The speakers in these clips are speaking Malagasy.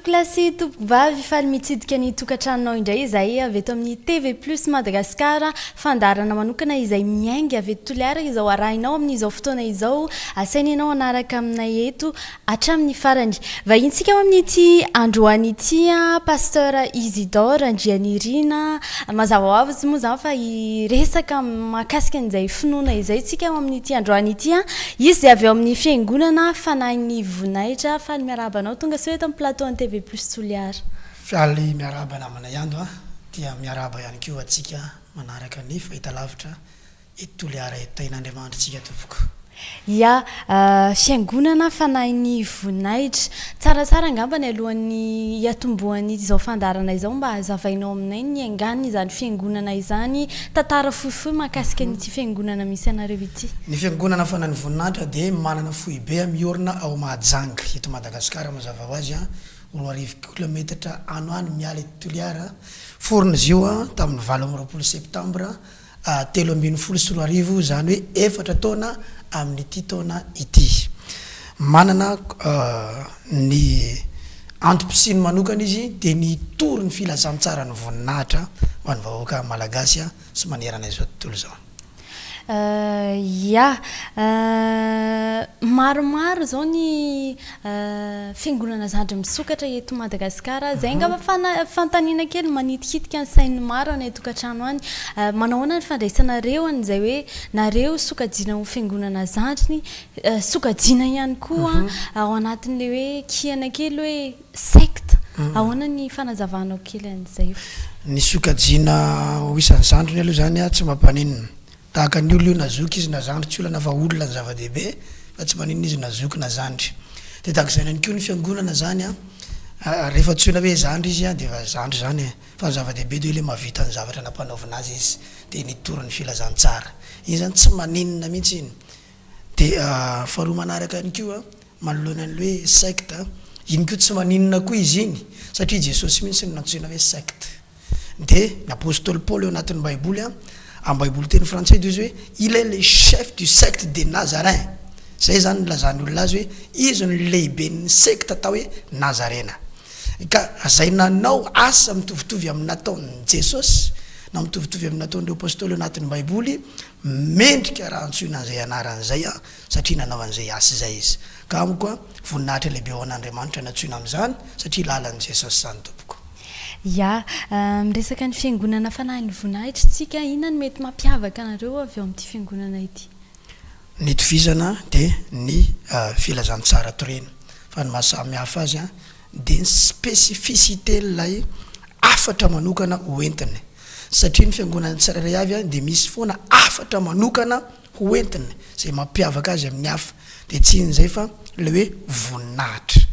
Tompokolahy sy tompokovavy, faly mitsidika ny tokantranonao indray izahay avy eto amin'ny TV Plus Madagascar, fandaharana manokana izay miainga avy eto Toliara izao arahinao amin'izao fotoana izao, asaina ianao hanaraka aminay eto hatramin'ny farany. Vahintsika ao amin'ity androany ity Pasteur Isidore Randrianirina. Mazava ho azy moa izany fa hiresaka mahakasika an'izay finoana izay isika ao amin'ity androany ity. Izy izay avy ao amin'ny Fiangonana Fanahin'ny Voninahitra. Faly miarahaba anao tonga soa eto amin'ny plateau an'ny TV Plus Toliara. Faly miarahaba namana Yando a! Dia miarahaba ihany koa antsika manaraka ny fahitalavitra Eto Toliara eto tahin'Andriamanitra tsika tompoko. Ya, Fiangonana Fanahin'ny Voninahitra. Tsaratsara angamba ny alohan'ny hiatombohan'izao fandaharana izao mba hazavainao aminay ny niaingan'izany fiangonana izany, tantara fohifohy mahakasika an'ity fiangonana misy anareo ity. Ny Fiangonana Fanahin'ny Voninahitra dia manana foibe miorina ao Mahajanga, eto Madagasikara mazava ho azy, 2000 kilometatra any ho any miala eto Toliara. Forona izy io tamin'ny 28 septambra 2013, izany hoe efatra taona amin'ity taona ity. Manana ny antom-pisiany manokana izy dia ny hitory ny filazantsaran'ny voninahitra ho an'ny vahoaka malagasy sy manerana izao tontolo izao. Ya. Maromaro izao ny fiangonana zandry misokatra eto Madagasikara. Izay angamba fanontaniana kely manitikitika ny sain'ny maro any an-tokantrano any. Manao ahoana ny fandraisanareo an'izay hoe nareo sokajiana ho fiangonana zandriny, sokajiana ihany koa ao anatin'ilay hoe kihana kely hoe secte. Ahoana ny fanazavanao kely an'izay? Ny sokajiana ho isan'ny zandriny aloha izany tsy mampaninona. Tahaka ny olona io na zoky izy na zandry tsy olana fa olona no zava-dehibe fa tsy maninona izy na zoky na zandry. Dia tahaka izany ihany koa ny fiangonana izany an, rehefa antsoina hoe zandry izy an dia efa zandry izany e, fa ny zava-dehibe dia hoe ilay mahavita ny zavatra nampanaovina azy izy dia nitory ny filazantsara. Iny izany tsy maninona mihitsy iny. Dia faharoa manaraka ihany koa manoloana an'ilay hoe secte, iny koa tsy maninona koa izy iny satria Jesosy mihitsy no nantsoina hoe secte. Dia ny apostoly Paoly ao anatin'ny baiboly an, amin'ny baiboly teny frantsay dia izy hoe il est le chef du secte des Nazareens, zay zany no nilazan'ny olona azy hoe izy no lehiben'ny sekta atao hoe Nazarena. Ka zay nanao asa mitovitovy amin'ny nataon'i Jesosy na mitovitovy amin'ny nataon'ireo apostoly ao anatin'ny baiboly, mendrika raha antsoina an'izay anarana izay an, satria nanao an'izay asa izay izy. Ka amiko an, voninahitra lehibe ho an'Andriamanitra ny antsoina amin'izany satria lalan'i Jesosy izany tompoko. Ya, miresaka ny fiangonana Fanahin'ny Voninahitra isika, inona no mety mampiavaka anareo avy ao amin'ity fiangonana ity? Ny itovizana dia ny filazantsara torina, fa ny maha samy hafa azy dia ny spécificité-n'ilay hafatra manokana ho entiny, satria ny fiangonana tsirairay avy dia misy foana hafatra manokana ho entiny izay mampiavaka azy amin'ny hafa, dia tsy inona izay fa ilay hoe voninahitra,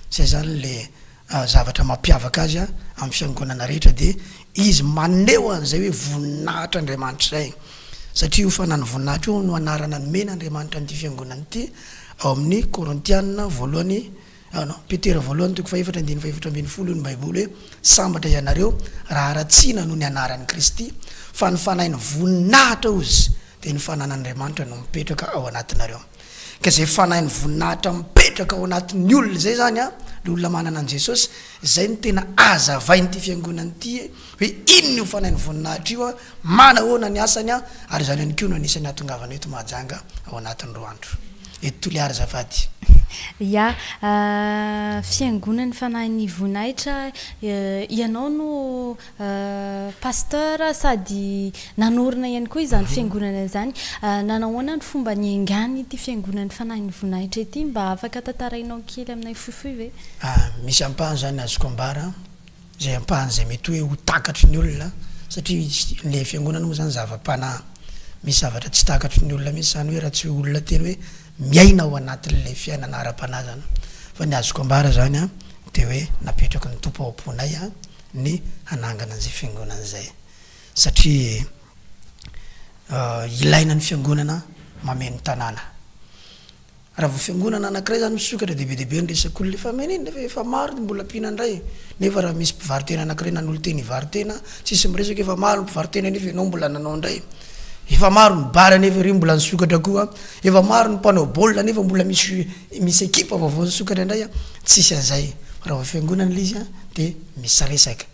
izay izany ilay zavatra mampiavaka azy amin'ny fiangonana rehetra dia izy maneho an'izay hoe voninahitr' Andriamanitra izay, satria io fanan'ny voninahitra io no anarana nomen' Andriamanitra an'ity fiangonana ity ao amin'ny Korintiana voalohany, non, Petera voalohany toko fahefatra andininy fahefatra ambinifolo hoy ny baiboly hoe sambatra ianareo raha haratsiana noho ny anaran'i Kristy fa ny fanahin'ny voninahitra hozy dia ny fanan'Andriamanitra no mipetraka ao anatinareo. Ka izay fanahin'ny voninahitra mipetraka ao anatin'ny olona izay izany an, ilay olona manana an'i Jesosy, izay no tena hazavain'ity fiangonana ity hoe inona io fanahin'ny voninahitra io an, manahoana ny asany an, ary izany ihany koa no anisan'ny hahatongavana eto Mahajanga ao anatin'ny roa andro. Eto Toliara azafady. Ya, fiangonan'ny fanahin'ny voninahitra, ianao no Pasteur sady nanorina ihany koa izany fiangonana izany. Nanao ahoana ny fomba niaingany ity fiangonan'ny Fanahin'ny Voninahitra ity? Mba afaka tantarainao kely aminay fohifohy ve? Misy ampahany izany azoko ambara, izay ampahany izay mety hoe ho takatry ny olona, satria ilay fiangonana moa izany zava-panahy. Misy zavatra tsy takatry ny olona mihitsy izany hoe raha tsy hoe olona tena hoe miaina ao anatin'ilay fiainana ara-panahy izany. Fa ny azoko ambara izany an, dia hoe napetraky ny Tompo ao am-ponay an, ny hanangana an'izay fiangonana izay satria ilaina ny fiangonana mameno tanàna. Raha vao fiangonana anankiray zany misokatra dia be dia be ny resak'olona efa maninona fa efa maro ny mbola ampiana indray nefa raha misy mpivaro-tena anankiray nanolo-tena hivaro-tena tsisy miresaka efa maro ny mpivaro-tena nefa ianao mbola nanao indray. Efa maro ny bar nefa ireo mbola nisokatra koa, efa maro ny mpanao baolina nefa mbola misy misy ekipa vaovao nisokatra indray an, tsisy an'izay. Fa raha vao fiangonana ilay izy an, dia misy resaka.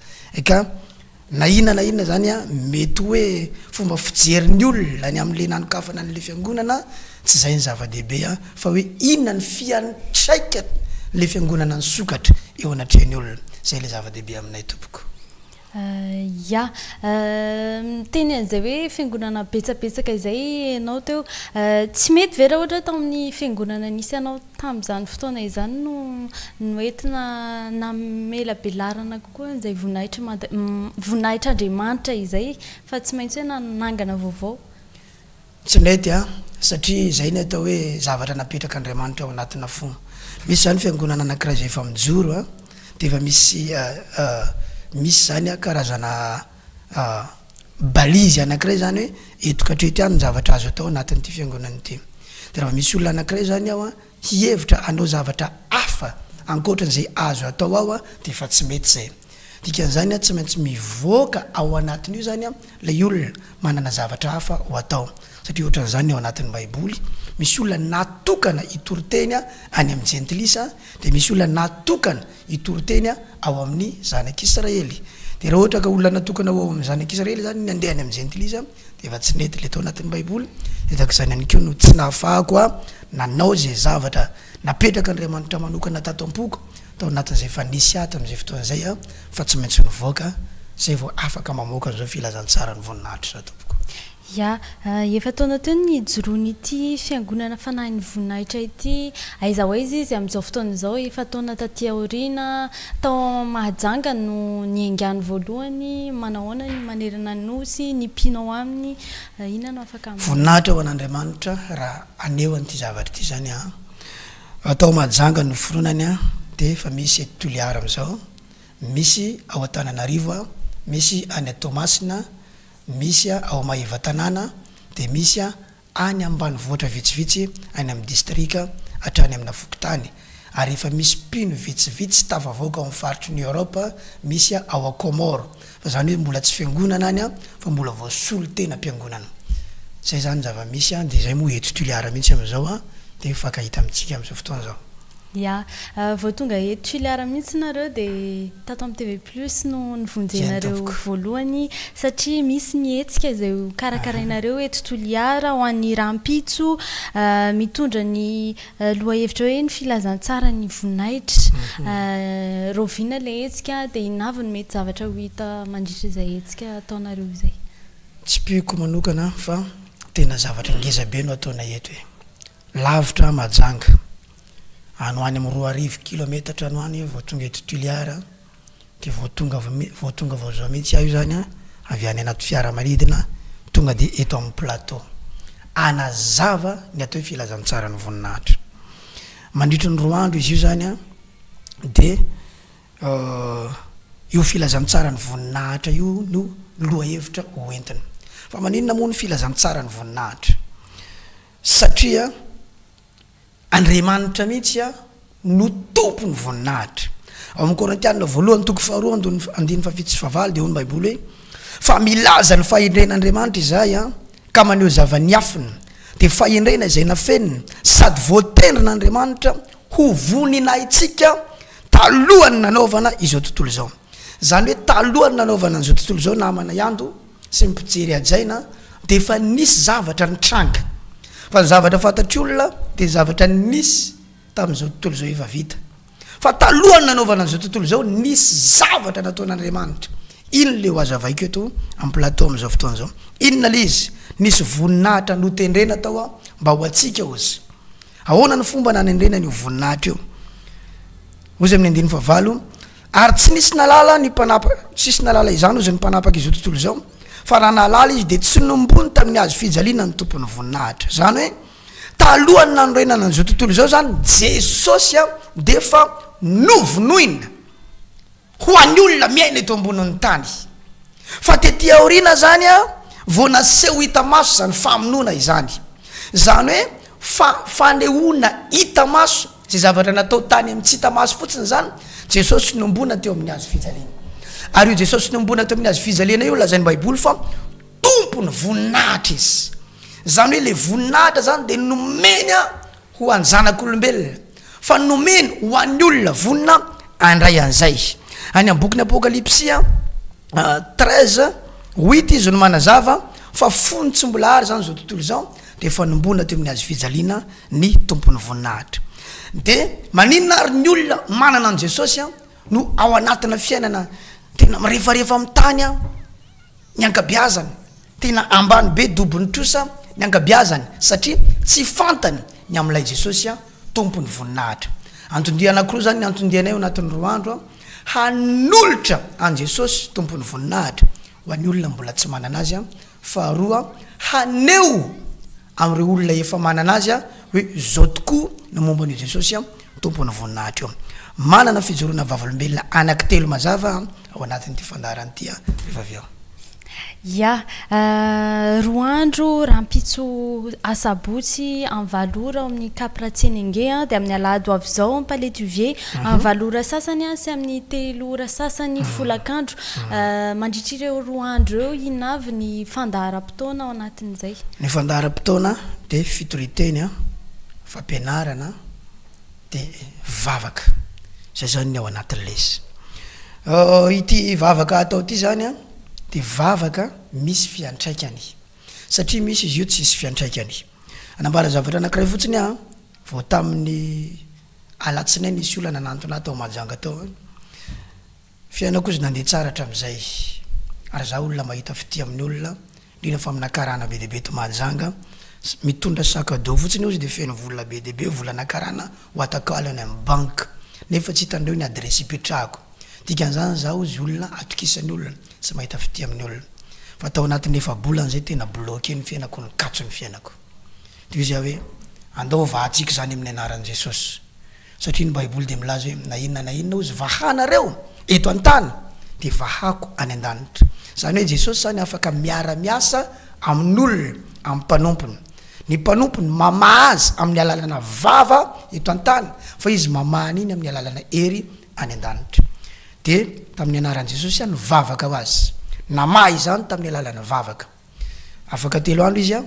Ka na inona na inona izany an, mety hoe fomba fijerin'ny olona ny amin'ilay nanokafana an'ilay fiangonana, tsy izay ny zava-dehibe an, fa hoe inona ny fiantraikan'ilay fiangonana nisokatra eo anatrehan'ny olona. Izay ilay zava-dehibe aminay tompoko. Ya. Miteny an'izay hoe fiangonana betsabetsaka izay ianao teo. Tsy mety ve raha ohatra hoe tao amin'ny fiangonana nisy anao tamin'izany fotoana izany no noentina namelabelarana kokoa an'izay voninahitry Mada- voninahitr'Andriamanitra izay fa tsy maintsy hoe nanangana vaovao? Tsy mety an! Satria izay ny atao hoe zavatra napetrak'Andriamanitra ao anatina fo. Misy izany fiangonana anankiray izay efa mijoro an, dia efa misy misy izany an karazana balise anankiray izany hoe eto ka hatreto ihany ny zavatra azo atao anatin'ity fiangonana ity. Dia raha vao misy olona anankiray izany ao an, hihevitra hanao zavatra hafa ankoatran'izay azo atao ao an, dia efa tsy mety izay. Dikan'izany an, tsy maintsy mivoaka ao anatin'io izany an, ilay olona manana zavatra hafa ho atao. Satria ohatran'izany ny ao anatin'ny Baiboly, misy olona natokana hitory teny any amin'ny jentilisa, dia misy olona natokana hitory teny ao amin'ny zanak'Israely. Dia raha ohatra ka olona natokana ho ao amin'ny zanak'Israely izany ny handeha any amin'ny jentilisa, dia efa tsy nety ilay tao anatin'ny Baiboly. Dia tahaka izany ihany koa no tsy nahafahako nanao izay zavatra napetrak'Andriamanitra manokana tato am-poko, tao anatin'izay efa nisy ahy tamin'izay fotoana izay aho fa tsy maintsy nivoaka izay vao afaka mamoaka an'izao filazantsaran'ny voninahitra izao tompoko. Ya, efa-taona teo ny nijoroan'ity fiangonana Fanahin'ny Voninahitra ity. Aiza ho aiza izy amin'izao fotoana izao? Efa-taona taty aoriana, tao Mahajanga no niaingàny voalohany. Manahoana ny manerana ny Nosy, ny mpino ao aminy? Inona no afaka ambara? Voninahitra ho an'Andriamanitra raha haneho an'ity zavatra ity izany aho. Tao Mahajanga no foronany dia efa misy eto Toliara amin'izao, misy ao Antananarivo, misy any Toamasina, misy ao Maevatanàna, dia misy any ambanivohitra vitsivitsy any amin'ny distrika hatrany amina fokontany, ary efa misy mpino vitsivitsy tafavoaka ao amin'ny faritry ny Europe, misy ao Comores. Fa zany hoe mbola tsy fiangonana any fa mbola voasolo tena mpiangonana. Zay zany ny zava-misy an, de zay moa eto Tuléar mihitsy amin'izao an, de mifankahita amintsika amin'izao fotoana izao. Ya, vao tonga eto Tuléar mihitsy nareo de tato amin'ny TV Plus no nivonjenareo voalohany satria misy ny hetsika izay ho karakarainareo eto Toliara ho an'ny rahampitso mitondra ny Lohahevitra hoe ny filazantsara ny voninahitra. Rahoviana ilay hetsika dia inona avy no mety zavatra ho hita mandritra izay hetsika ataonareo izay? Tsipihiko manokana fa tena zavatra ngeza be no ataonay eto e! Lavitra Mahajanga, any ho any amin'ny 2000 kilometatra any ho any vao tonga eto Toliara. Dia vao tonga vao tonga vao izao mihitsy aho io izany an, avy any anaty fiaramanidina tonga dia eto amin'ny plateau. Hanazava ny atao hoe filazantsaran'ny voninahitra. Mandritry ny roa andro izy io izany an, dia io filazantsaran'ny voninahitra io no lohahevitra ho entina. Fa maninona moa ny filazantsaran'ny voninahitra? Satria Andriamanitra mihitsy no Tompon'ny voninahitra. Ao amin'ny Korintiana voalohany toko faharoa andininy fahafito sy fahavalo dia hoy ny Baiboly hoe, Fa milaza ny fahendren'Andriamanitra izahay ka maneho zava-niafina, dia fahendrena izay nafenina sady voatendrin'Andriamanitra ho voninahitsika talohan'ny nanaovana izao tontolo izao. Izany hoe talohan'ny nanaovana an'izao tontolo izao namana Iando, sy ny mpijery hajaina dia efa nisy zavatra nitranga fa ny zavatra fantatry olona dia ny zavatra nisy tamin'izao tontolo izao efa vita fa talohan'ny nanaovana an'izao tontolo izao nisy zavatra nataon'Andriamanitra iny le ho azavaiko eto amin'ny plateau amin'izao fotoana izao inona le izy nisy voninahitra notendrena tao a mba ho antsika ozy ahoana ny fomba nanendrena an'io voninahitra io ozy amin'ny andininy fahavalo Ary tsy nisy nahalala ny mpanapa, tsisy nahalala izany hozy ny mpanapaka izao tontolo izao, fa raha nahalala izy dia tsy nombony tamin'ny hazo fijaliana ny Tompon'ny voninahitra. Izany hoe, talohan'ny nanorenana an'izao tontolo izao izany, Jesosy dia efa novonoina ho an'ny olona miaina eto ambonin'ny tany. Fa tety aoriana izany vao naseho hita maso izany famonoana izany. Izany hoe, fa fanehoana hita maso Izay zavatra natao tany amin'ny tsy hita maso fotsiny izany, Jesosy nombona teo amin'ny hazo fijaliana. Ary io Jesosy nombona teo amin'ny hazo fijaliana io, lazain'ny Baiboly fa Tompon'ny voninahitra Izy. Izany hoe ilay voninahitra izany dia nomeny ho an'ny zanak'olombelona, fa nomeny ho an'ny olona vonona handray an'izay. Any amin'ny bokin'ny Apokalypsy 13, 8 izy no manazava fa fony tsy mbola ary izany izao tontolo izao dia efa nombona teo amin'ny hazo fijaliana ny Tompon'ny voninahitra. Dia maninona ary ny olona manana an'i Jesosy no ao anatina fiainana tena mirefarefa amin'ny tany ny ankabeazany, tena ambany be dobon'ny trosa ny ankabeazany satria tsy fantany ny amin'ilay Jesosy Tompon'ny voninahitra. Anton-dia anankiroa izany ny anton-dianay ao anatin'ny roa andro, hanolotra an'i Jesosy Tompon'ny voninahitra ho an'ny olona mbola tsy manana Azy, faharoa haneho amin'ireo olona efa manana Azy hoe izao tokoa no momba an'io Jesosy Tompon'ny voninahitra io. Manana fijoroana vavolombelona anankitelo mazava ao anatin'ity fandaharana ity rehefa avy eo. Ya, roa andro rahampitso asabotsy amin'ny valo ora ao amin'ny Cap Ratsenenge dia amin'ny alahady ho avy izao amin'ny Palais Duvier amin'ny valo ora sasany sy amin'ny telo ora sasany folakandro. Mandritra ireo roa andro ireo inona avy ny fandaharam-potoana ao anatin'izay? Ny fandaharam-potoana dia fitorian-teny, fampianarana, dia vavaka. Izay izany ny ao anatin'ilay izy. Ity vavaka atao ity izany an, dia vavaka misy fiantraikany. Satria misy izy io tsisy fiantraikany. Hanambara zavatra anankiray fotsiny aho an, vao tamin'ny alatsinainy nisy olona nanantona ahy tao Mahajanga tao an, Fiainako izy nandeha tsara hatramin'izay ary za olona mahita fitia amin'ny olona indrindra fa amina karana be dia be eto Mahajanga, mitondra sac à dos fotsiny ozy dia feno vola be dia be, volana karana ho atakalo any amin'ny banque nefa tsy hitan'ireo ny adresse ipetrahako, dikan'izany za ozy olona atokisan'ny olona sy mahita fitia amin'ny olona fa tao anatin'ny efa-bolana izay tena bloqué ny fiainako, nikatso ny fiainako dia hoy za hoe andao vahantsika izany amin'ny anaran'i Jesosy. Satria ny Baiboly dia milaza hoe na inona na inona hozy vahanareo eto an-tany dia vahako any an-danitra. Izany hoe Jesosy izany afaka miara-miasa amin'olona, amin'ny mpanompony. Ny mpanompony mamaha azy amin'ny alalana vava eto an-tany fa izy mamaha an'iny amin'ny alalana hery any an-danitra. Dia tamin'ny anaran'i Jesosy aho nivavaka ho azy. Namaha izany tamin'ny alalan'ny vavaka. Afaka telo andro izy an,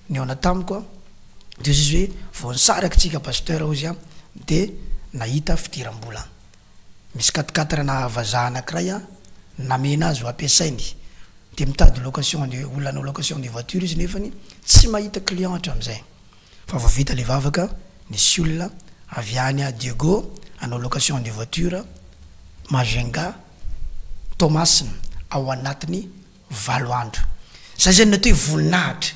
nihaona tamiko an, de hozy izy hoe vao nisaraka tsika pasteur hozy an, de nahita fidiram-bola. Misy quatre quatre na vazaha anakiray an, namena azy ho ampiasainy, de mitady location de olona hanao location de voiture izy nefany tsy mahita client hatramizay. Fa vao vita le vavaka, nisy olona avy any Diego hanao location de voiture Majunga, Toamasina ao anatiny valo andro. Zay zany ny atao hoe voninahitra.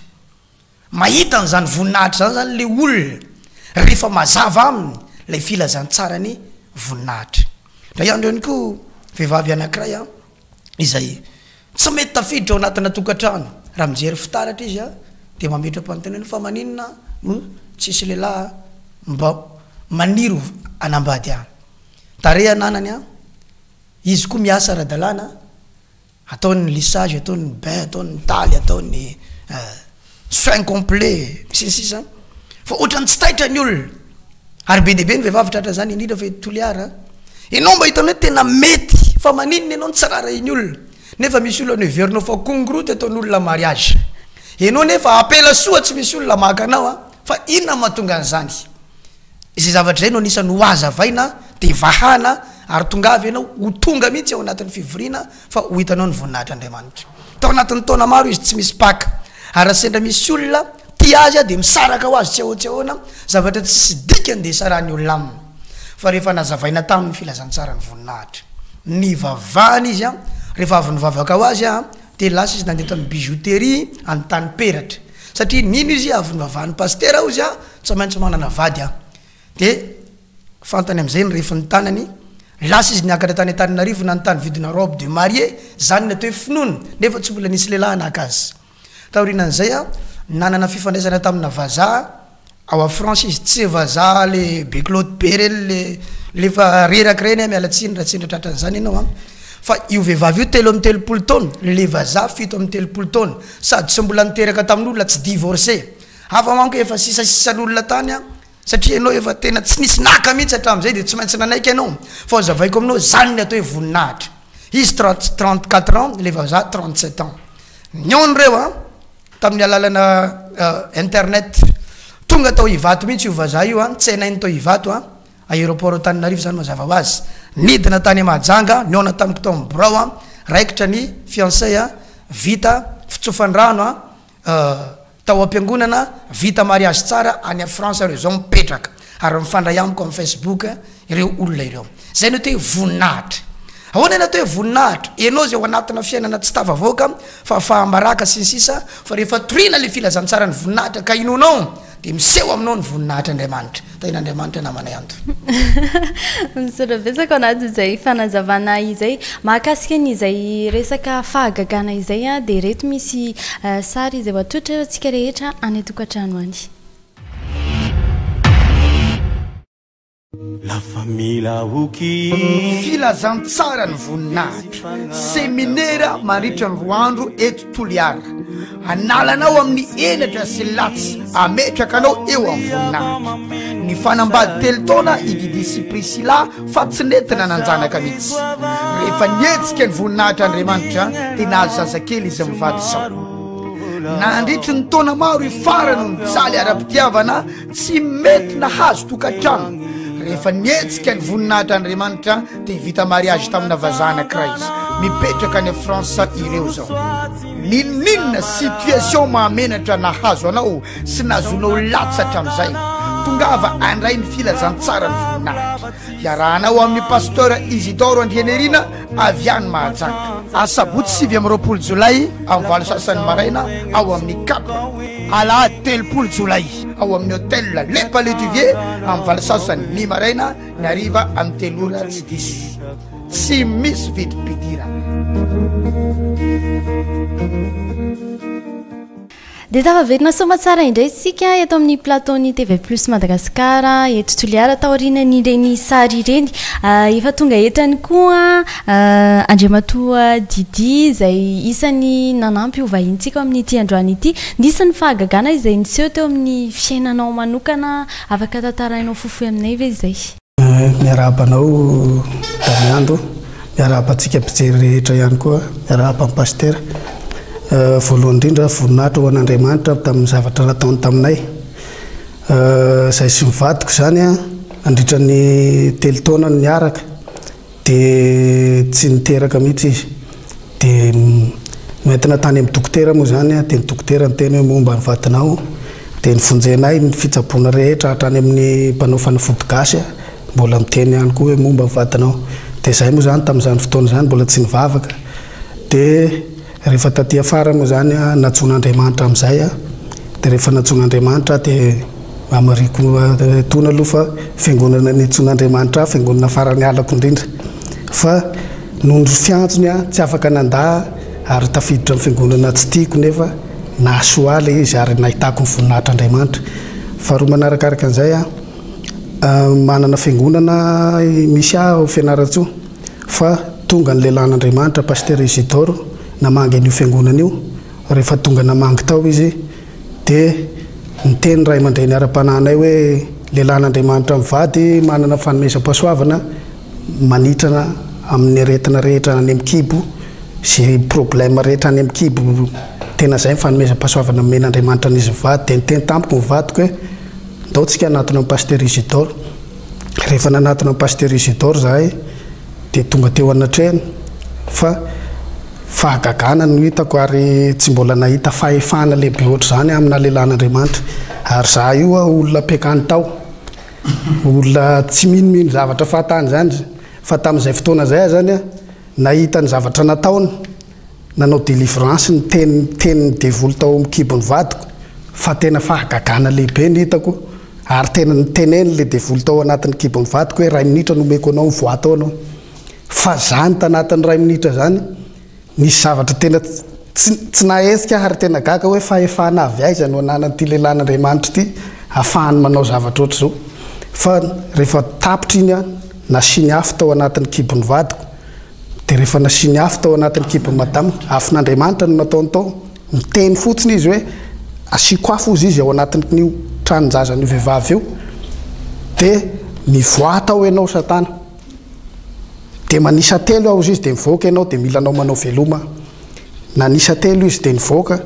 Mahita an'izany voninahitra izany zany le olona rehefa mazava aminy ilay filazantsaran'ny voninahitra. Indray andro ihany koa vehivavy anankiray an, izay tsy mety tafiditra ao anatina tokantrano, raha mijery fitaratra izy an, dia mametra-panontaniana fa maninona no tsisy lehilahy mba maniry hanambady ahy. Tarehy ananany an, izy koa miasa ara-dalàna. Ataony ny lissage, ataony ny bain, ataony ny taly, ataony ny soin complet, sy ny sisa Fa ohatran'ny tsy taitra ny olona. Ary be dia be ny vehivavy tratran'izany, indrindra fa eto Toliara. Ianao mba hitanao hoe tena mety, fa maninona ianao no tsy rarahian'ny olona? Nefa misy olona noheverinao fa kongoroty ataon'olona mariage. Ianao nefa apela soa tsy misy olona maka anao an! Fa inona no mahatonga an'izany? Izay zavatra izay no anisan'ny ho hazavaina dia vahana ary tongava ianao ho tonga mihitsy ao anatin'ny fivoriana fa ho hitanao ny voninahitr'Andriamanitra. Tao anatin'ny taona maro izy tsy misy mpaka ary raha sendra misy olona tia azy dia misaraka ho azy tsy ahoa tsy ahoana, zavatra tsisy dikany dia sarahan'ny olona aminy. Fa rehefa nazavaina taminy ny filazantsaran'ny voninahitra, nivavahana izy, rehefa avy nivavaka ho azy dia lasa izy nandeha tamin'ny bijouterie any Peratra satria nino izy avy nivavahan'ny pasitera hozy aho tsy maintsy manana vady aho dia fantany amin'izay ny refin'ny tanany lasa izy niakatra tany Antananarivo nanontany vidina robe de mariée zany ny atao hoe finoana nefa tsy mbola nisy lehilahy naka azy taorianan'izay aho nanana fifandraisana tamina vazaha Ao a France izy tsy vazaha le be kilaoty be reny le le efa reraka reny a miala tsiny raha tsy sendra tratran'izany ianao an! Fa io vehivavy io 33 taona, le vazaha 37 taona, sady tsy mbola niteraka tamin'olona, tsy divorcé. Hafa manko efa sisasisan'olona tany an, satria ianao efa tena tsy nisy naka mihitsy hatramin'izay de tsy maintsy nanaiky ianao. Fa hozavaiko aminao, zany ny atao hoe voninahitra. Izy trente 34 ans, le vazaha 37 ans. Nihaona ireo an! Tamin'ny alalana internet. Tonga tao Ivato mihitsy io vazaha io an, tsenainy tao Ivato an, aéroport Antananarivo zany mazava ho azy. Nidina tany Mahajanga, nihaona tamiko tao amin'ny birao an, raikitra ny fiançailles an, vita fitsofan-drano an, tao am-piangonana, vita mariage tsara, any France ireo zao mipetraka ary mifandray amiko amin'ny Facebook ireo olona ireo. Zay no atao hoe voninahitra. Ahoana ny atao hoe voninahitra? Ianao izay ao anatina fiainana tsy tafavoaka, fahafaham-baraka sy ny sisa, fa rehefa torina ilay filazantsaran'ny voninahitra ka inoanao dia miseho aminao ny voninahitr'Andriamanitra. Tahin'Andriamanitra namanay Anto. Misaotra betsaka ao anatin'izay fanazavana izay. Mahakasika an'izay resaka fahagagana izay dia ireto misy sary izay ho atolotra antsika rehetra any an-tokantrano any. Filazantsara ny voninahitra. Seminera mandritra ny roa andro eto Toliara. Hanala anao amin'ny henatra sy latsa, hametraka anao eo amin'ny voninahitra. Nifanambady telo taona i Didi sy Priscilla fa tsy nety nanan-janaka mihitsy. Rehefa nihetsika ny voninahitr'Andriamanitra dia nahazo zazakely izy mivady izao. Nandritry ny taona maro i Fara no nijaly ara-pitiavana Tsy mety nahazo tokantrano. Rehefa nihetsika ny voninahitr'Andriamanitra dia vita mariage tamina vazaha anankiray izy. Mipetraka any France ireo zao. N'inon'inona situation mahamenatra nahazo anao sy nahazoanao latsa hatramin'izay, tongava handray ny filazantsara ny voninahitra. Iarahanao amin'ny Pasteur Isidore Andrianirina avy any Mahajanga. Asabotsy 29 jolay amin'ny valo sasany maraina ao amin'ny Cap. Alahady 30 jolay ao amin'ny Hotel Le Palais du Vieux amin'ny valo sasany ny maraina, ny hariva amin'ny telo ora tsy diso. Tsy misy vidim-pidirana. Dia tafaverina soamatsara indray isika eto amin'ny plateau-n'ny TV Plus Madagascar eto Toliara taorian'ireny sary ireny. Efa tonga eto ihany koa Andriamatoa Didi izay isan'ny nanampy ho vahinintsika amin'ity androany ity. Nisy ny fahagagana izay niseho teo amin'ny fiainanao manokana, afaka tantarainao fohifohy aminay ve izay? Miarahaba anao Damiando, miarahaba antsika mpijery rehetra ihany koa, miarahaba an'i Pasitera. Voalohany indrindra, voninahitra ho an'Andriamanitra tamin'ny zavatra nataony taminay. Izahay sy ny vadiko izany nandritra ny telo taona no niaraka. Dia tsy niteraka mihitsy izy. Dia noentina tany amin'ny dokotera moa izany dia ny dokotera niteny hoe momba ny vadinao. Dia novonjenay ny fitsaboana rehetra hatrany amin'ny mpanao fanafody gasy mbola miteny ihany koa hoe momba ny vadinao. Dia izahay moa izany tamin'izany fotoana izany mbola tsy nivavaka. Dia rehefa taty afara moa izany nantsoin'Andriamanitra amin'izay aho. Dia rehefa nantsoin'Andriamanitra aho dia Hamariko etoana aloha fa fiangonana niantsoan'Andriamanitra ahy, fiangonana farany halako indrindra. Fa noho ny fiantsony aho tsy afaka nandà ary tafiditra amin'ny fiangonana tsy tiako nefa nahasoa ahy ilay izy ary nahitako ny voninahitr'Andriamanitra. Faharoa manarakaraka an'izay aho, manana fiangonana misy ahy ao Fianarantsoa fa tonga ny lehilahin'Andriamanitra Pasitera Isidore namangy an'io fiangonana io. Rehefa tonga namangy tao izy Dia niteny ny ray aman-dreny ara-panahinay hoe, Lehilahin'Andriamanitra mivady manana fanomezam-pahasoavana manitrana amin'ny aretina rehetra any amin'ny kibo, izay problème rehetra any amin'ny kibo, tena izay ny fanomezam-pahasoavana nomen'Andriamanitra an'izy mivady. Dia niteny tamiko ny vadiko hoe, Ndao tsika hanatona an'i Pasteur Isidore. Rehefa nanatona an'i Pasteur Isidore izahay dia tonga teo anatrehany fa Fahagagana no hitako ary tsy mbola nahita fahefana lehibe ohatr'izany aho amina lehilahin'Andriamanitra. Ary za io olona mpiankany tao. Olona tsy minomino zavatra fahatany izany. Fa tamin'izay fotoana izay aho izany nahita ny zavatra nataony, nanao délivrance niteny ny tenin'ny devoly tao amin'ny kibon'ny vadiko. Fa tena fahagagana lehibe no hitako ary tena nitenen'ilay devoly tao anatin'ny kibon'ny vadiko hoe iray minitra no omeko anao mivoaha tao ianao. Fa zany tanatin'ny iray minitra zany, nisy zavatra tena tsy tsy nahetsika ahy ary tena gaga hoe fahefana avy aiza no ananan'ity lehilahin'Andriamanitra ity ahafahany manao zavatra ohatr'izao. Fa rehefa tapitra iny an, nasiany afo tao anatin'ny kibon'ny vadiko, dia rehefa nasiany afo tao anatin'ny kibon'i madama, afon'Andriamanitra no nataony tao, niteny fotsiny izy hoe asiako afo hozy izy ao anatin'io tranon-jazan'io vehivavy io, dia mivoaha tao ianao satana. Dia manisa telo aho izy dia mivoaka ianao dia mila anao manao veloma aho. Nanisa telo izy dia nivoaka,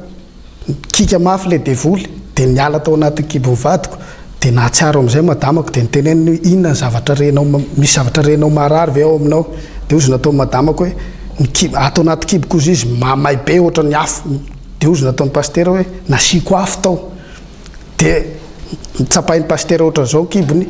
nikiaka mafy ilay devoly dia niala tao anatin'ny kibon'ny vadiko. Dia nahatsiaro amin'izay madamako dia niteneniny hoe inona ny zavatra renao, misy zavatra renao maharary ve ao aminao? Dia hozy nataon'i madamako hoe ny kibo, ato anaty kiboko hozy izy mamay be ohatran'ny afo. Dia hozy nataon'i pasitera hoe nasiako afo tao. Dia notsapain'i pasitera ohatran'izao ny kibony.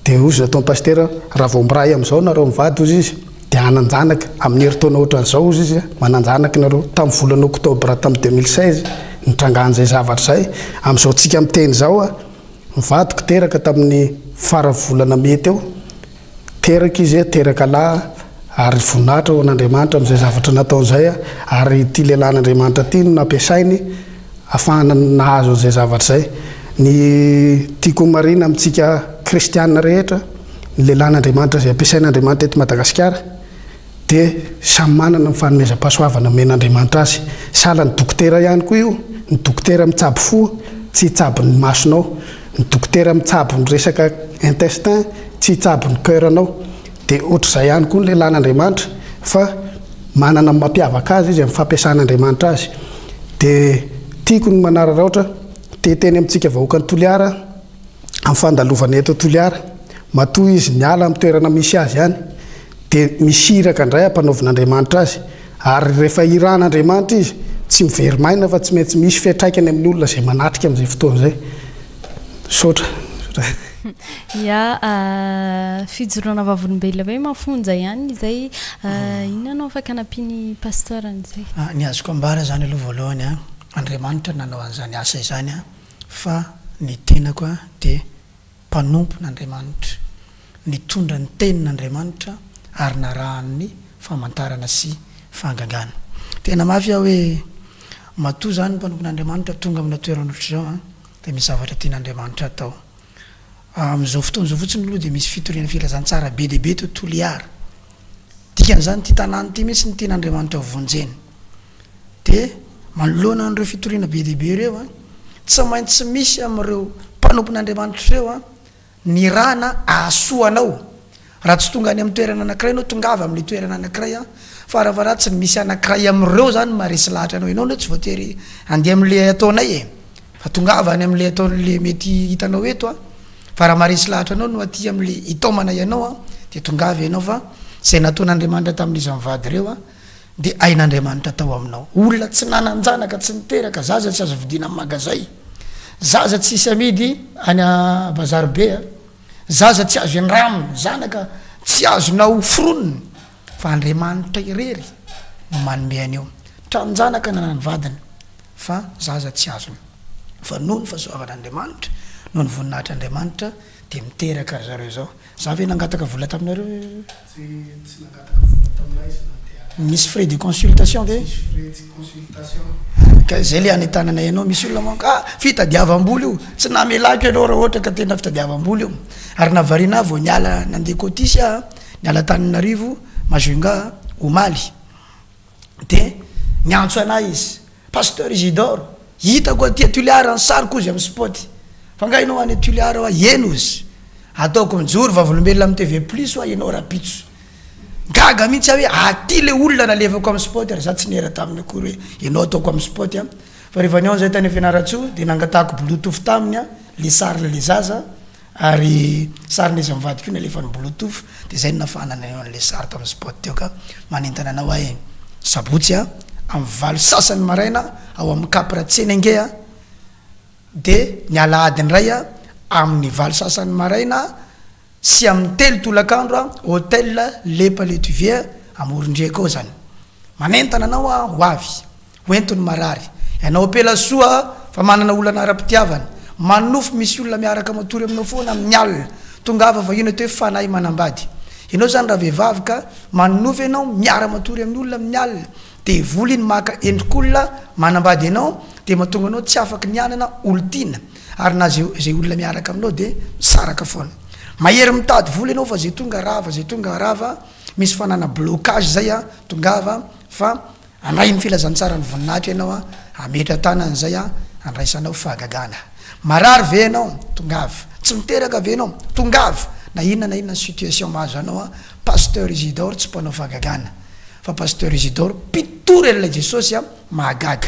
Dia hozy nataon'i pasitera, raha vao miray amin'izao nareo mivady hozy izy, dia hanan-janaka, amin'ny herintaona ohatran'izao hozy izy, manan-janaka nareo. Tamin'ny volana oktobra tamin'ny 2016, nitrangan'izay zavatra izay. Amin'izao tsika miteny izao, ny vadiko teraka tamin'ny faran'ny volana mey teo, teraka izy, teraka lahy, ary voninahitra ho an'Andriamanitra amin'izay zavatra nataony izay, ary ity lehilahin'Andriamanitra ity no nampiasainy, Afahana nahazo an'izay zavatra izay. Ny tiako homarihina amintsika kristiana rehetra, ny lehilahin'Andriamanitra izay ampiasain'Andriamanitra eto Madagasikara dia samy manana ny fanomezam-pahasoavana omen'Andriamanitra azy. Sahala ny dokotera ihany koa io, ny dokotera mitsabo fo tsy hitsabo ny masonao, ny dokotera mitsabo ny resaka intestin tsy hitsabo ny coeur-nao. Dia ohatr'izay ihany koa ny lehilahin'Andriamanitra fa manana ny mampiavaka azy izy amin'ny fampiasan'Andriamanitra azy. Dia tiako ny manararaotra te hiteny amintsika vahoakan'i Toliara amin'ny fandalovana eto Toliara. Matoa izy niala amin'ny toerana misy azy any dia misy iraka indray ampanaovin'Andriamanitra azy. Ary rehefa irahan'Andriamanitra izy, tsy miveri-maina fa tsy maintsy misy fiantraikany amin'ny olona izay manatrika amin'izay fotoana izay. Misaotra. Ya, fijoroana vavolombelona hoe mafonja ihany izay. Inona no afaka anampian'i Pasteur an'izay? Ny azoko ambara izany aloha voalohany an, Andriamanitra nanao an'izany asa izany an, fa ny tenako an dia mpanompon'Andriamanitra, nitondra ny tenin'Andriamanitra ary narahan'ny famantarana sy fahagagana. Tena mafy aho hoe matoa izany ny mpanompon'Andriamanitra tonga amina toerana ohatr'izao an, dia misy zavatra tian'Andriamanitra atao. Amin'izao fotoana izao fotsiny aloha dia misy fitoriana filazantsara be dia be eto Toliara. Dikan'izany ity tanàna ity mihitsy no tian'Andriamanitra ho vonjena. Dia manoloana an'ireo fitoriana be dia be ireo an, tsy maintsy misy amin'ireo mpanompon'Andriamanitra ireo an, ny rana ahasoa anao. Raha tsy tonga any amin'ny toerana anankiray ianao, tongava amin'ilay toerana anankiray an, farafaharatsiny misy anankiray amin'ireo izany maharesy lahatra anao. Ianao anie tsy voatery handeha amin'ilay ataonay e, fa tongava any amin'ilay ataon'ilay mety hitanao eto an, fa raha maharesy lahatra anao no aty amin'ilay hitaomana ianao an, dia tongava ianao fa izay nataon'Andriamanitra tamin'izy mivady ireo an, dia hain'Andriamanitra atao aminao. Olona tsy nanan-janaka, tsy niteraka, zaza tsy azo vidiana amin'ny magazay, zaza tsisy amidy any bazary be a, zaza tsy azo indramina, zanaka tsy azonao foronina, fa Andriamanitra irery no manome an'io. Tranon-janaka nanan'ny vadiny, fa zaza tsy azony. Fa noho ny fahasoavan'Andriamanitra, noho ny voninahitr'Andriamanitra, dia miteraka ry zareo izao. Za ve nangataka vola taminareo? Tsy tsy nangataka vola taminay izy na dia. Nisy frais de consultation ve? Tsisy frais de consultation. Ka zay le anentananay anao, misy olona manko ah fitadiavam-bola io, tsy namelako ianao raha ohatra ka tena fitadiavam-bola io. Ary nahavariana ahy vao niala nandeha cotisse aho, niala Antananarivo, Majunga omaly. Dia niantso anah izy, Pasteur Isidore, hitako aty Toliara ny sariko hozy amin'ny spot. Fa nga ianao any Toliara hoa? Eny hozy. Ataoko mijoro vavolombelona amin'ny TV plus hoa ianao rapitso. Gaga mihitsy aho hoe aty le olona nalefako amin'ny spot ary za tsy niera taminy akory hoe ianao ataoko amin'ny spot an. Fa rehefa nihaona zahay tany Fianarantsoa dia nangatahako bluetooth taminy an, le sarin'le zaza Ary sarin'izy mivady koa nalefany bluetooth dia zay no nafahana naneho an'ilay sary tamin'ny spot teo ka manentana anao aho e! Sabotsy a, amin'ny valo sasany maraina ao amin'ny Cap Ratsenenge a, dia ny alahady indray a, amin'ny valo sasany maraina sy amin'ny telo tolakandro a, Hotel Le Palais Tuvier Amoron-driaka ao zany. Manentana anao aho ho avy. Ho ento ny marary. Ianao ampela soa fa manana olana ara-pitiavana. Manonofy misy olona miaraka matory aminao foana amin'ny alina. Tongava fa io no atao hoe fanahy manambady. Ianao izany ravehivavy ka manonofy ianao miara-matory amin'ny olona amin'ny alina. Devoly iny maka endrik'olona manambady anao dia mahatonga anao tsy afaky ny hanana olon-tiana. Ary na izay olona miaraka aminao dia misaraka foana. Mahery mitady vola ianao fa izay tonga rava, izay tonga rava. Misy fanana blocage izay an, tongava fa Handray ny filazantsaran'ny voninahitra ianao an, hametra tanana izay an, handraisanao fahagagana. Marary ve ianao? Tongava. Tsy miteraka ve ianao? Tongava. Na inona na inona situation mahazo anao an, Pasteur Isidore tsy mpanao fahagagana, fa Pasteur Isidore mpitory an'ilay Jesosy an, mahagaga.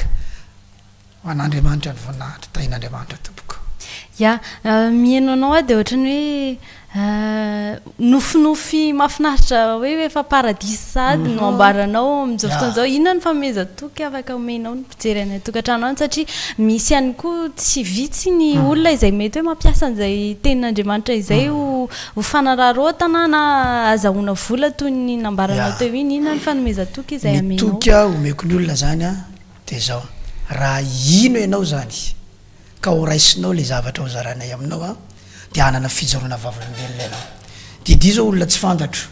Ho an'Andriamanitra ny voninahitra. Tahin'Andriamanitra tompoko. Ya, mihaino anao aho dia ohatran'ny hoe nofinofy mahafinaritra hoe efa paradisa sahady no ambaranao amin'izao fotoana izao. Inona no fanomezan-toky afaka omenao ny mpijery any an-tokantrano any satria misy ihany koa tsy vitsy ny olona izay mety hoe mampiasa an'izay tenin'Andriamanitra izay ho ho fanararaotana na azahoana vola toy ny nambaranao teo iny. Inona no fanomezan-toky izay Ny amenao? toky omeko ny olona izany dia izao, raha hino ianao izany ka ho raisinao ilay zavatra ho zarainay aminao an, dia hanana fijoroana vavolombelona ianao. Didi izao olona tsy fantatro,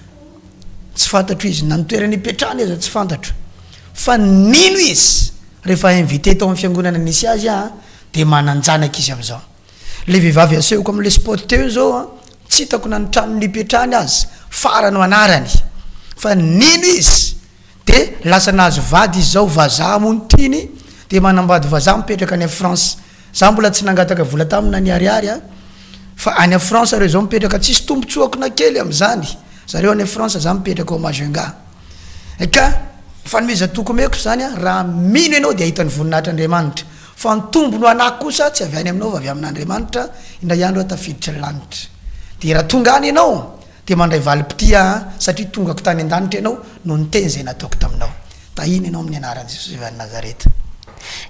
tsy fantatro izy, na ny toerana ipetrahany aza tsy fantatro, fa nino izy rehefa invité tao amin'ny fiangonana nisy azy aho dia manan-janaka izy amin'izao. Ilay vehivavy asehoko amin'ilay spot teo io izao an, tsy hitako na ny trano nipetrahany aza, Fara no anarany, fa nino izy. De lasa nahazo vady izy zao, vazaha moa no tiany, de manambady vazaha mipetraka any France. Za mbola tsy nangataka vola taminy na ny ariary a, fa any France reo zao mipetraka, tsisy tombotsoako na kely amzany, zareo any France za mipetraka ao Majunga. Ka fanomezan-toky omeko zany a, raha mino ianao de ahita ny voninahitr'Andriamanitra, fa ny tombony ho anah kosa tsy avy any aminao fa avy amin'Andriamanitra, indray andro aho tafiditra ny lanitra. De raha tonga any ianao Dia mandray valim-pitia aho satria tongako tany an-danitra ianao noho ny teny izay nataoko taminao. Tahina ianao amin'ny anaran'i Jesosy avy any Nazareta.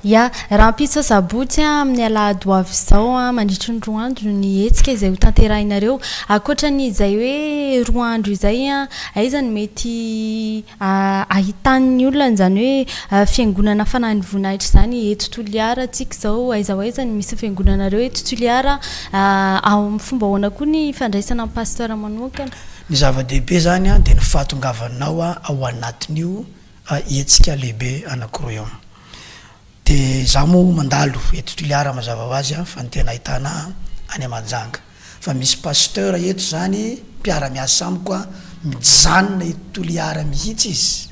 Ya, rahampitso asabotsy amin'ny alahady ho avy izao mandritry ny roa andro ny hetsika izay ho tanterahinareo. Ankoatra ny izay hoe roa andro izay, aiza no mety ahitan'ny olona an'izany hoe fiangonana Fanahin'ny Voninahitra izany eto Toliara tsika izao? Aiza ho aiza no misy ny fiangonanareo eto Toliara? Amin'ny fomba ahoana koa ny fandraisana ny pasteur manokana? Ny zava-dehibe izany dia ny fahatongavanao ao anatin'io hetsika lehibe anankiroa io. Dia izaho moa mandalo eto Toliara mazava ho azy fa ny tena ahitana ahy any Mahajanga. Fa misy pasteur eto zany mpiara miasa amiko a, mijanona eto Toliara mihitsy izy,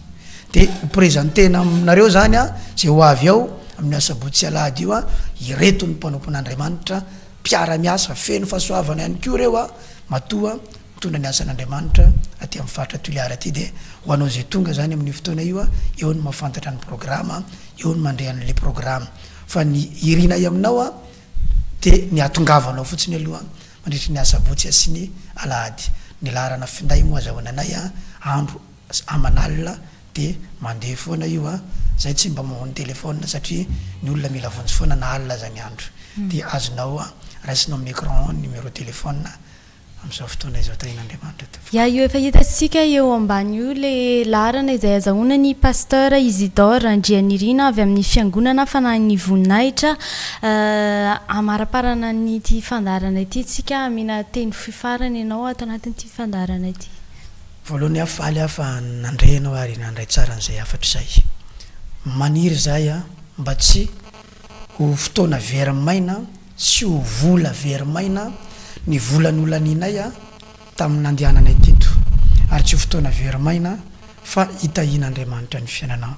de ho presentena aminareo zany a, zay ho avy ao amin'ny asabotsy sy alahady io a, ireto ny mpanompon'Andriamanitra mpiara miasa feno fahasoavana ihany koa ireo a, matoa mitondra ny asan'Andriamanitra aty amin'ny faritra Toliara aty, de ho anao zay tonga zany amin'io fotoana io a, eo no mahafantatra ny programa, eo no mandre an'le programa, fa ny irinay aminao a, Dia ny hahatongavanao fotsiny aloha mandritry ny asabotsy sy ny alahady. Ny laharana finday moa azahoana anay a, andro aman'alina dia mandeha foana io a, zay tsy mba mamono telephone satria ny olona mila vonjy foana na alina aza ny andro. Dia azonao raisinao amin'ny écran ny numéro téléphone. Amin'izao fotoana izao tahian'Andriamanitra tompoko. Ya io efa hitantsika eo ambany io le laharana izay azahoana ny Pasteur Isidore Randrianirina avy amin'ny Fiangonana Fanahin'ny Voninahitra. Hamaraparana an'ity fandaharana ity tsika, hamena teny fohy farany ianao ato anatin'ity fandaharana ity. Voalohany aho faly aho fa nandre ianao ary nandray tsara an'izay hafatra izay. Maniry izahay mba tsy ho fotoana very maina sy ho vola very maina ny vola nolanianay tamin'ny nandehananay teto, ary tsy ho fotoana very maina fa hitahian'Andriamanitra ny fiainanao.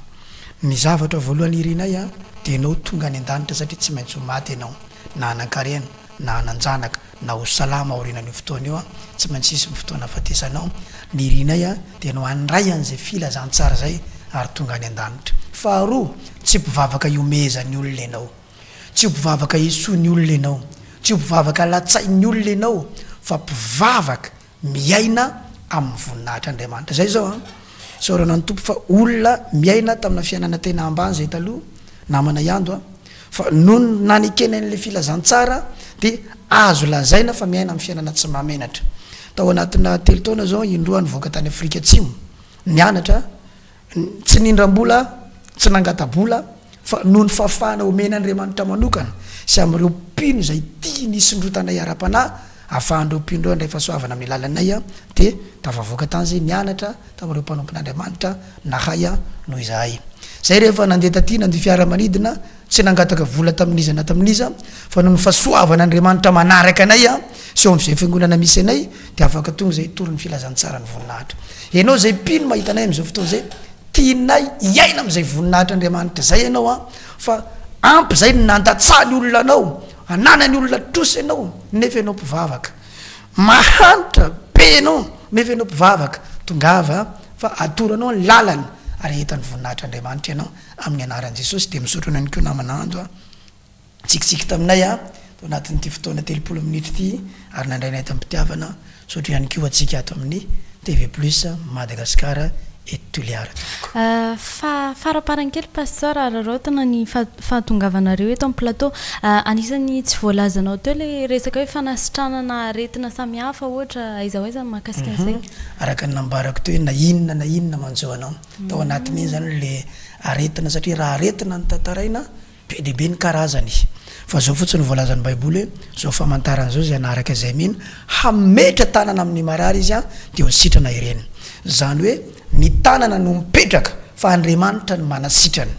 Ny zavatra voalohany irinay dia ianao tonga any an-danitra satria tsy maintsy ho maty ianao, na hanan-karena, na hanan-janaka, na ho salama aorianan'io fotoana io, tsy maintsy hisy ny fotoana hahafatesanao. Ny irinay dia ianao handray an'izay filazantsara izay ary tonga any an-danitra. Faharoa, tsy mpivavaka ihomehezan'ny olona ianao. Tsy ho mpivavaka esoin'ny olona ianao. Tsy ho mpivavaka latsain'ny olona ianao, fa mpivavaka miaina amin'ny voninahitr'Andriamanitra. Izay izao an! Isaorana ny Tompo fa olona miaina tamina fiainana tena ambany izay taloha, namana Iando an! Fa nony nanekena an'ilay filazantsara dia azo lazaina fa miaina amin'ny fiainana tsy mahamenatra. Tao anatina telo taona izao, indroa aho nivoaka tany Afrika Atsimo, nianatra Tsy nindram-bola aho, tsy nangata-bola, fa noho ny fahafahana omen'Andriamanitra manokana sy amin'ireo mpino izay tiany hisondrotanay ara-panahy, ahafahan'ireo mpino ireo handray fahasoavana amin'ny alalanay, dia tafavoaka tany izay nianatra tamin'ireo mpanompon'Andriamanitra nahay noho izahay. Izay rehefa nandeha taty nandia fiaramanidina, Tsy nangataka vola tamin'iza na tamin'iza, fa noho ny fahasoavan'Andriamanitra manaraka anay sy eo amin'izay fiangonana misy anay, dia afaka tonga izay hitory ny filazantsaran'ny voninahitra. Ianao izay mpino mahita anay amin'izao fotoana izay, tianay hiaina amin'izay voninahitr'Andriamanitra izay ianao an, fa ampy izay ny nandatsahan'ny olona anao, ananan'ny olona trosa ianao, nefa ianao mpivavaka. Mahantra be ianao, nefa ianao mpivavaka. Tongava fa atoro anao ny lalana ary hahita ny voninahitr'Andriamanitra ianao. Amin'ny anaran'i Jesosy dia misaotra anao ihany koa namana Ando a! Nitsikitsiky taminay a! Tao anatin'ity fotoana 30 minitra ity ary nandray anay tamim-pitiavana. Misaotra ihany koa antsika ato amin'ny TV Plus Madagascar eto Toliara tompoko. Fa faraparany kely Pasteur araraotina ny fahatongavanareo eto amin'ny plateau. Anisan'ny tsy voalazanao teo ilay resaka hoe fanasitranana aretina samihafa ohatra, aiza ho aiza ny mahakasika an'izay? Araka ny nambarako teo hoe na inona na inona manjo anao. Tao anatin'iny izany ilay aretina satria raha aretina no tantaraina Be dia be ny karazany. Fa izao fotsiny no voalazan'ny Baiboly hoe, Izao famantarana izao izay hanaraka izay mino, hametra tanana amin'ny marary izy dia ho sitrana ireny. Izany hoe ny tanana no mipetraka fa Andriamanitra no manasitrana.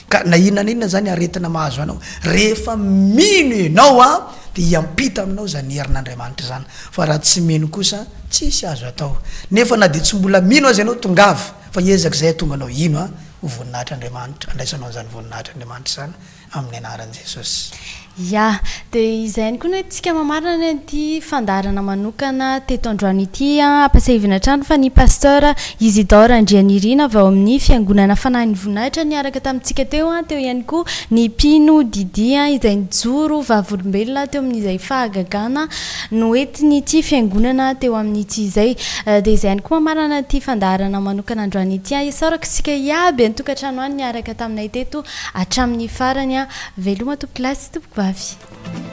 Ka na inona na inona izany aretina mahazo anao, rehefa mino ianao dia hiampita aminao izany herin'Andriamanitra izany. Fa raha tsy mino kosa, tsisy azo atao. Nefa na dia tsy mbola mino aza ianao, tongava fa hiezaka izay hahatonga anao hino. Ho voninahitr'Andriamanitra, andraisanao an'izany voninahitr'Andriamanitra izany amin'ny anaran'i Jesosy. Ya, dia izay ihany koa no entintsika mamarana ity fandaharana manokana teto androany ity. Ampatsiahivina hatrany fa ny Pasteur Isidore Andrianirina avy ao amin'ny Fiangonana Fanahin'ny Voninahitra niaraka tamintsika teo, teo ihany koa ny mpino Didi izay nijoro vavolombelona teo amin'izay fahagagana noentin'ity fiangonana teo amin'ity izay. Dia izay ihany koa mamarana ity fandaharana manokana androany ity. Isaorako isika iaby an-tokantrano any niaraka taminay teto hatramin'ny farany. Veloma tompokolahy sy tompokovavy.